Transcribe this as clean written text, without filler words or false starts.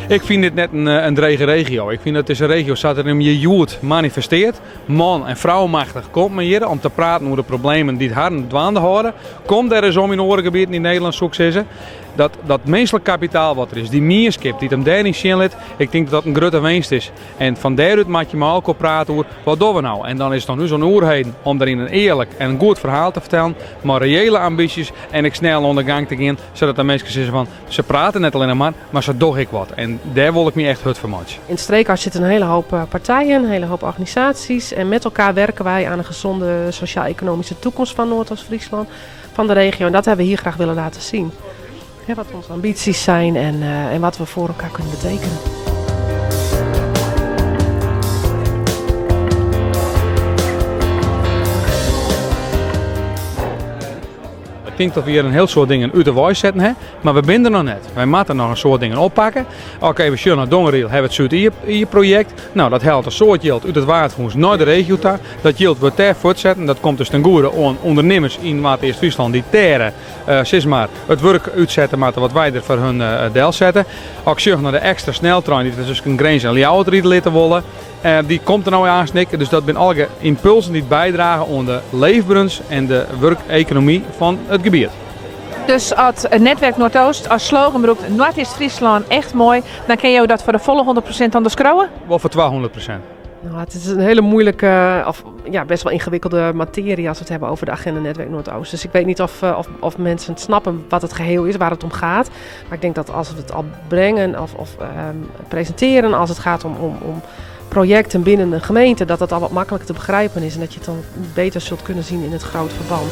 Ik fyn dit net in drege regio. Ik fyn dat dizze regio sa't er him hjir hjoed manifesteart, man en froumachtich komt men hjir om te praten oer de problemen dy't harren dwaande hâlde. Komt der ris om yn oare gebieten yn Nederlân, soe ik sizze. Dat dat minsklik kapitaal wat der is, dy mienskip dy't him dêryn sjen lit, ik tink dat dat in grutte winst is. En fan dêrút moat je mei elkoar prate oer wat dogge we no. En dan is it oan ús oan oerheden om dêryn in earlik en goed ferhaal te fertellen, mei reële ambysjes en ek snel oan de gang te gean, sadat de minsken sizze fan se prate net allinnich mar, mar se dogge ek wat. En dêr wol ik my echt hurd foar meitsje. In het Streekhuis zitten een hele hoop partijen, een hele hoop organisaties. En met elkaar werken wij aan een gezonde sociaal-economische toekomst van Noordoost-Friesland, van de regio. En dat hebben we hier graag willen laten zien. Wat onze ambities zijn en wat we voor elkaar kunnen betekenen. Ik tink dat we hjir in hiel soad dingen út de wei setten ha, mar we binne der noch net. Wy moatte noch in soad dingen oppakke. As ik even sjoch nei Dongeradiel, ha we it Súd-Ie-projekt. No, dat hellet in soad jild út it Waadfûns nei de regio ta. Dat jild wurdt dêr fuortsetten. Dat komt dus ten goede oan ûndernimmers yn Noardeast-Fryslân dy't dêr sis mar, it wurk útsette moatte wat wy der foar hun delsette. As ik sjoch nei de ekstra sneltrein dy't we tusken Grins en Ljouwert ride litte wolle, dy komt der no aanst ek. Dus dat binne allegear ympulsen dy't bydrage oan de leefberens en de wurkekonomy fan it gebiet. Dus as Netwerk Noordoost as slogan brûkt Noardeast-Fryslân echt moai, dan kinne jo dat foar de folle 100% ûnderskriuwe? Wol foar 200%. Nou, het is een hele moeilijke, of ja, best wel ingewikkelde materie als we het hebben over de agenda Netwerk Noordoost. Dus ik weet niet of mensen het snappen wat het geheel is, waar het om gaat. Maar ik denk dat als we het al brengen of presenteren, als het gaat om projecten binnen een gemeente, dat dat al wat makkelijker te begrijpen is en dat je het dan beter zult kunnen zien in het groot verband.